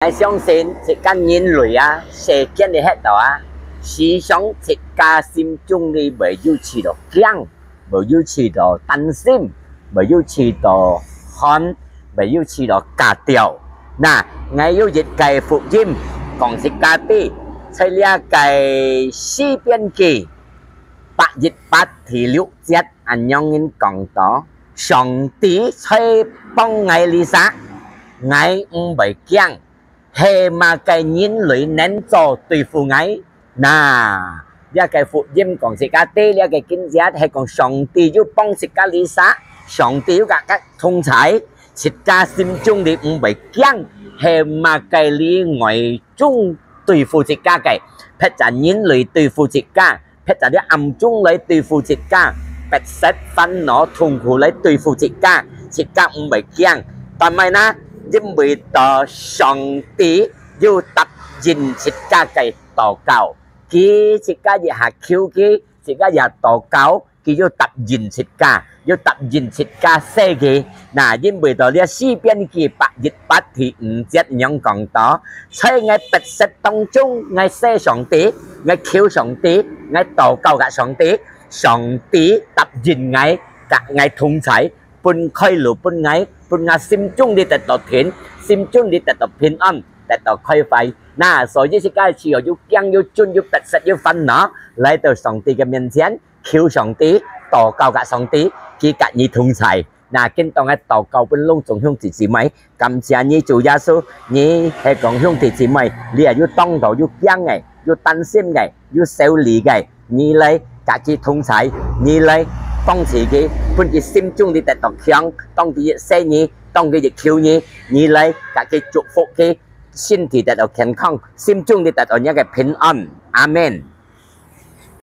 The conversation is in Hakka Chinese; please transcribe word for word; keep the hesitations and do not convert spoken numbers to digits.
𠊎相信自家人類啊，世間裡歇到啊，時常自家心中裡會有試著驚，會有試著擔心，會有試著寒，會有試著驚著。那，𠊎有一個福音，講自家知，在這個詩篇記八一八第六節，恁樣人講到：上帝在幫𠊎這儕，𠊎毋會驚。 係麼个人類能做對付𠊎？那，這個福音講自家知，這個經節係講上帝有幫自家這儕，上帝有佮佢同在，自家心中裡毋會驚，係麼个裡外中對付自家个，別隻人類對付自家， 別隻這暗中來對付自家，迫切、煩惱、痛苦來對付自家，自家毋會驚。但係呢，因為到上帝有答應自家个禱告，佢自家一下求佢，自家一下禱告，佢有答應自家，有答應自家細个。那，因為到這詩篇記八一八第五節恁樣講到：在𠊎迫切當中，𠊎細上帝，𠊎求上帝，𠊎禱告佮上帝，上帝答應𠊎，佮𠊎同在，分開路分𠊎，分𠊎心中裡得到定，心中裡得到平安，得到開懷。那，所以自家只要有驚、有顫、有迫切、有煩惱，來到上帝个面前，求上帝，禱告佮上帝，佢佮你同在。 那，今當𠊎禱告分攏總兄弟姊妹，感謝你，主耶穌，你係講兄弟姊妹，你也有當到有驚个，有擔心个，有愁慮个，你來佮佢同在，你來幫助佢，分佢心中裡得到強，當佢一細你，當佢一求你，你來佮佢祝福佢，身體得到健康，心中裡得到你个平安。阿門。